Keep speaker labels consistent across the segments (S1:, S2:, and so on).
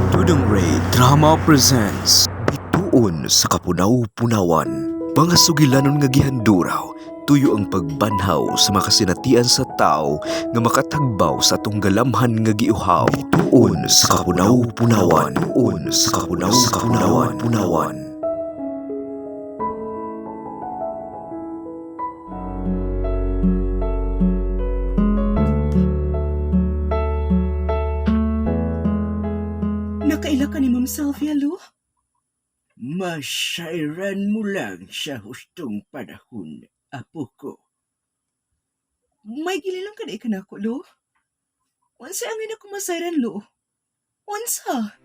S1: Dudong Ray Drama Presents Bituon sa Kapunaw-Punawan. Mga sugilanon nga gihanduraw, tuyo ang pagbanhaw sa makasinatian sa tao nga makatagbaw sa atong galamhan nga giuhaw. Bituon sa Kapunaw-Punawan. Bituon sa Kapunaw-Punawan. Punawan.
S2: Nakaila ka ni Ma'am Sylvia, Lu?
S3: Masayran mo lang sa hustong panahon, apo ko.
S2: May gililang ka na ikanako, Lu? Unsa ang ina kumasayran, Lu? Unsa?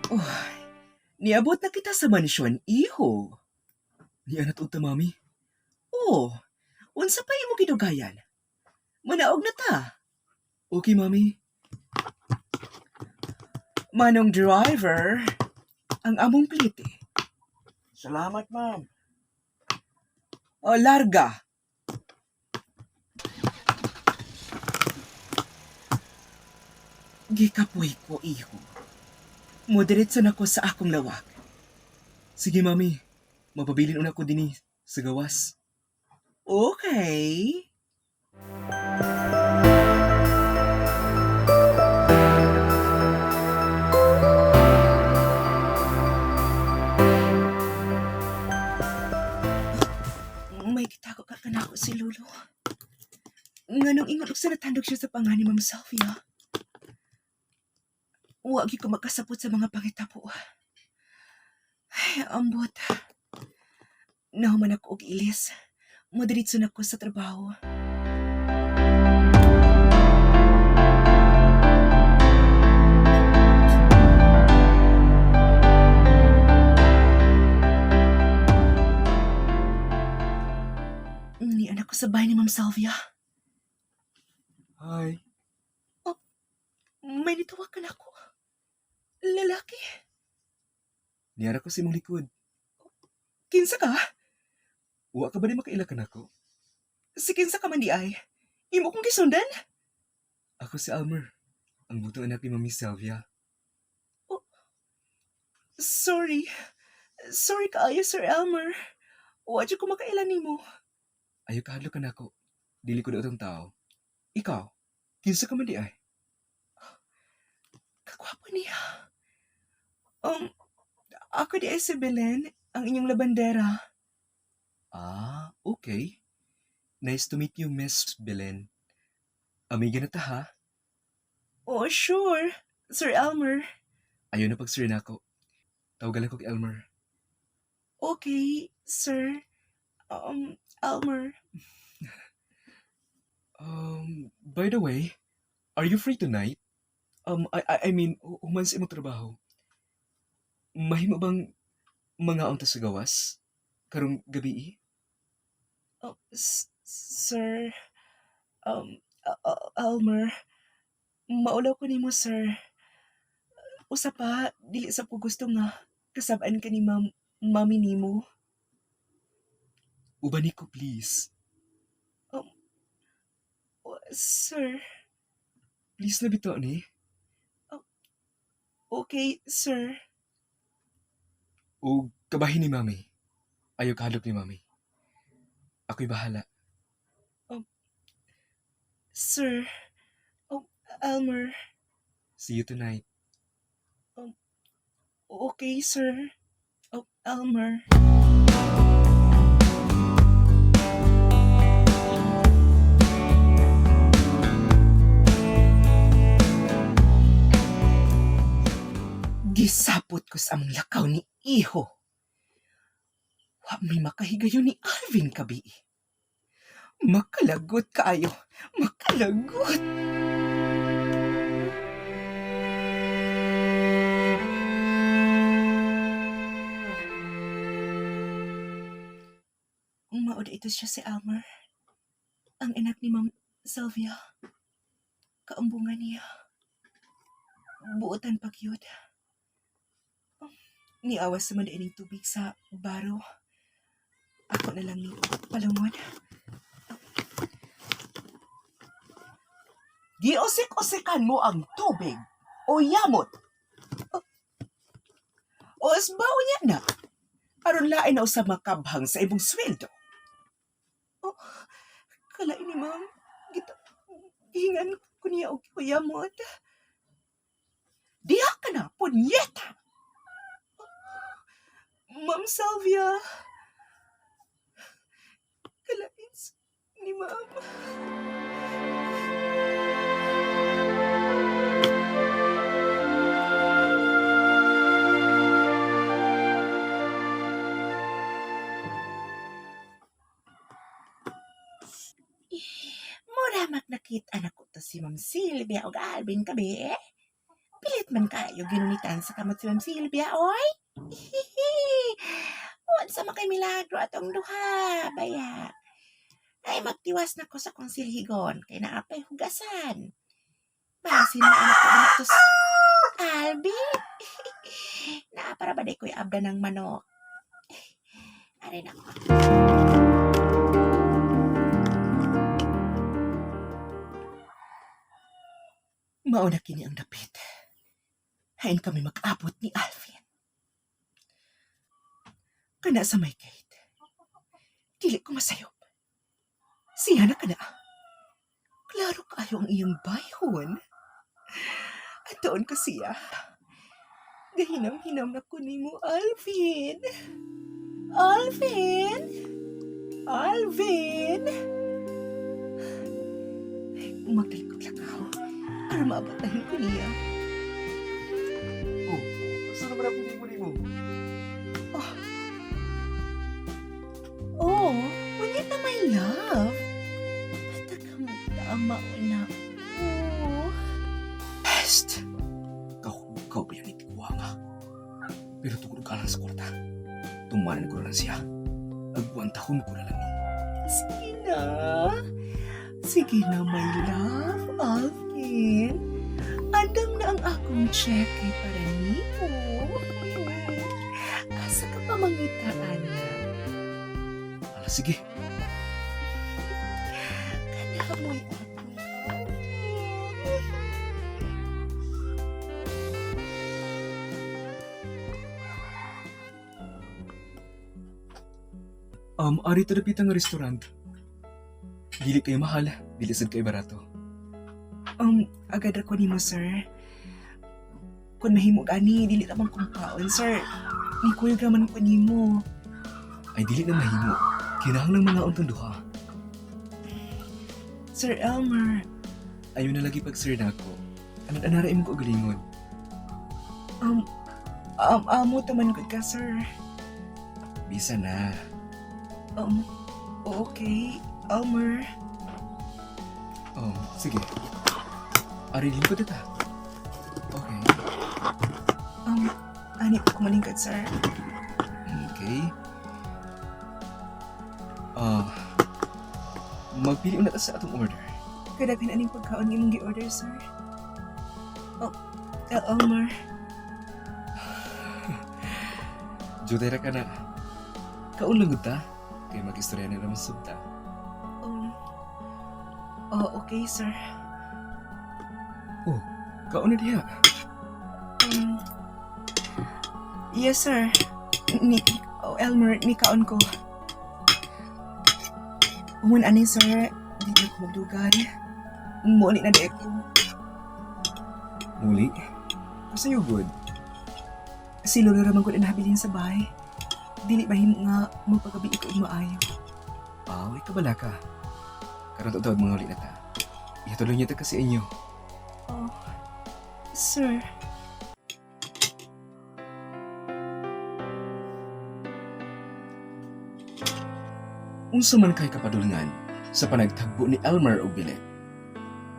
S2: Oh, niabot na kita sa mansyon, iho.
S4: Niya na ta, mami.
S2: Oh, unsa pa imo gidugayan? Manaog na ta.
S4: Okay, mami.
S2: Manong driver, ang among plite.
S3: Salamat, ma'am.
S2: O, larga. Gikapoy ko, iho. Mudiretso na ko sa akong lawak.
S4: Sige, mami. Mapabilin una ko dinhi sa gawas.
S2: Okay. May kitago ka kanako si Lolo. Nganong ingon og sanatandog siya sa pangani Ma'am Sylvia. Wa gyud ko makasapot sa mga pangitabo. Ay, ambot. Nahuman ako og ilis. Modiretso na ko sa trabaho. Nian ako sa bahay ni Ma'am Salvia.
S4: Hi.
S2: May nitawakan ako. Lalaki.
S4: Niara ko sa imong likod.
S2: Kinsa ka?
S4: Wa ka ba di makaila kanako?
S2: Si kinsa ka man di ay? Imo kong gisundan?
S4: Ako si Almer. Ang butong anak ni Mami Sylvia.
S2: Sorry. Sorry kaayo, Sir Elmer. Wa jud ko makaila nimo.
S4: Ayaw kahadlok kanako. Dili ko daotang tao. Ikaw, kinsa ka man di ay?
S2: Kagwapo niya. Um, ako di ay si Belen, ang inyong labandera.
S4: Ah, okay. Nice to meet you, Miss Belen. Amiga na ta, ha?
S2: Oh, sure. Sir Elmer.
S4: Ayaw na pag-sir nako. Tawagan lang ko kay Elmer.
S2: Okay, sir. Elmer.
S4: By the way, are you free tonight? I mean, human sa imong trabaho. Mahimo bang mga unta sa gawas? Karong gabi eh?
S2: Oh, sir. Um, Elmer. Maulaw ko nimo, sir. Usa pa, dili sa ko gusto nga kasab-an ka ni ma'am, mami nimo.
S4: Uban ko, please.
S2: Oh, sir.
S4: Please na bitaw ni.
S2: Okay, sir.
S4: O kabahin ni mami. Ayaw kahadlok ni mami. Ako'y bahala.
S2: Sir. Oh, Elmer.
S4: See you tonight.
S2: Okay, sir. Oh, Elmer. Gisapot ko sa among lakaw ni Iho. Wa may makahigayon ni Alvin kabi. Makalagot kaayo. Makalagot. Maod ito siya si Elmer. Ang anak ni Ma'am Sylvia. Kaambungan niya. Buotan pa gyud. Niawas naman ining tubig sa baro. Ako na lang ni palungon.
S3: Giusik-usikan mo ang tubig o yamot. O asbaw niya na. Aron lain na usab makabhang sa imong sweldo.
S2: Kalain ni ma'am. Gita, gihingan ko niya og kuyamot.
S3: Diha ka na, punyeta!
S2: Ma'am Salvia. Kalain ni ma'am.
S5: Mura nakita na ko to si Ma'am Silvia og Alvin kabi eh. Pilit man kayo ginunitan sa kamot si Ma'am Silvia, oy. Unsa man kay milagro atong duha, baya. Ay magtiwas na ko sa kong silhigon kay naa pa'y hugasan. Basin na anak ko anak to Alvin. Naa para ba day ko'y abda ng manok. Aray nako.
S2: Mao na kini ang dapit. Hain kami mag-abot ni Alvin. Kana sa may gate. Dili ko masayop. Siya na kana. Klaro kayo ang iyang bayhon. At doon ko siya. Gahinam-hinam na ko nimo, Alvin. Alvin! Alvin! Magdalikot lang ako. Para maabot ko niya.
S4: Oh, asa naman ako nimo nimo?
S2: Oh, when na my love. Patakamtama na ko.
S4: Pest! Kahugaw ba yan itikuha nga? Pero tungkol ka lang sa kwarta. Tumanan ko na lang siya. Agwantahon ko na lang ni.
S2: Sige na. Sige na, my love, Alvin. Andam na ang akong cheque para nimo. Asa ka pa mangitaan na?
S4: Ala, sige.
S2: Kanamoy akong Alvin.
S4: Ari to dapita nga restaurant. Dili kayo mahal, dili sad kayo barato.
S2: Agad ako nimo, sir. Kung mahimo gani, dili ta man kong kaon, sir. Ni kuyog raman ko nimo.
S4: Ay dili na mahimo. Kinahanglan mga untong duha.
S2: Sir Elmer,
S4: Ayo na lagi pag sir nako. Anad anara imong kaugalingon.
S2: amo taman gud ka, sir.
S4: Bisa na.
S2: Okay, Elmer.
S4: Oh, sige. Ari lingkod ta. Okay.
S2: Ani ko kumalingkod, sir.
S4: Okay. Ah, magpili una ta sa atong order.
S2: Kadaghan aning pagkaon imong gi-order, sir. Oh, Elmer.
S4: Juday ra ka na. Kaon lang gud ta. Kay mag-istorya na naman sub ta.
S2: Oh, okay, sir.
S4: Kaon na diha.
S2: Yes, sir. Ni, oh, Elmer, ni kaon ko. Umun ani, sir. Di na ko magdugay. Muli na di ko.
S4: Muli. Asa you good?
S2: Si Lolo raman ko na nabilin sa bahay. Dili mahimo nga magpagabi ko og maayo.
S4: Ah, uy, kabala ka. Karon tawag mga uli na ta. Ihatuloy niya ta kasi inyo.
S2: Oh, sir.
S4: Unsa man kay kapadulngan sa panagtagbo ni Elmer og Bilet.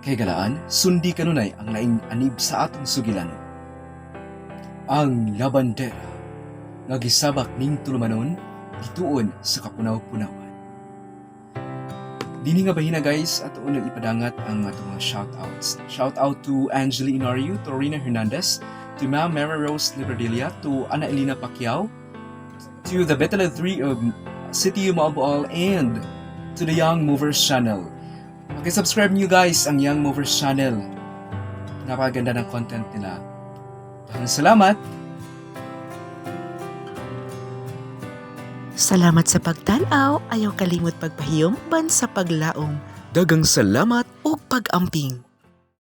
S4: Kay galaan, sundi kanunay ang laing anib sa atong sugilanon. Ang labandera nga gisabak ning tulumanon gituon sa kapunaw-punawan. Dini nga bahina guys, ato unang ipadangat ang atong mga shoutouts. Shoutout to Angeli Inario, Torina Hernandez, to Ma'am Mary Rose Libradilla, to Ana Elena Pacquiao, to the Bettala 3 of City Moalboal, and to the Young Movers Channel. Paki-subscribe niyo guys ang Young Movers Channel. Napakaganda ng content nila. Maraming salamat!
S2: Salamat sa pagtan-aw, ayaw kalimot pagpahiyom ban sa paglaom
S1: Dagang salamat
S2: ug pag-amping.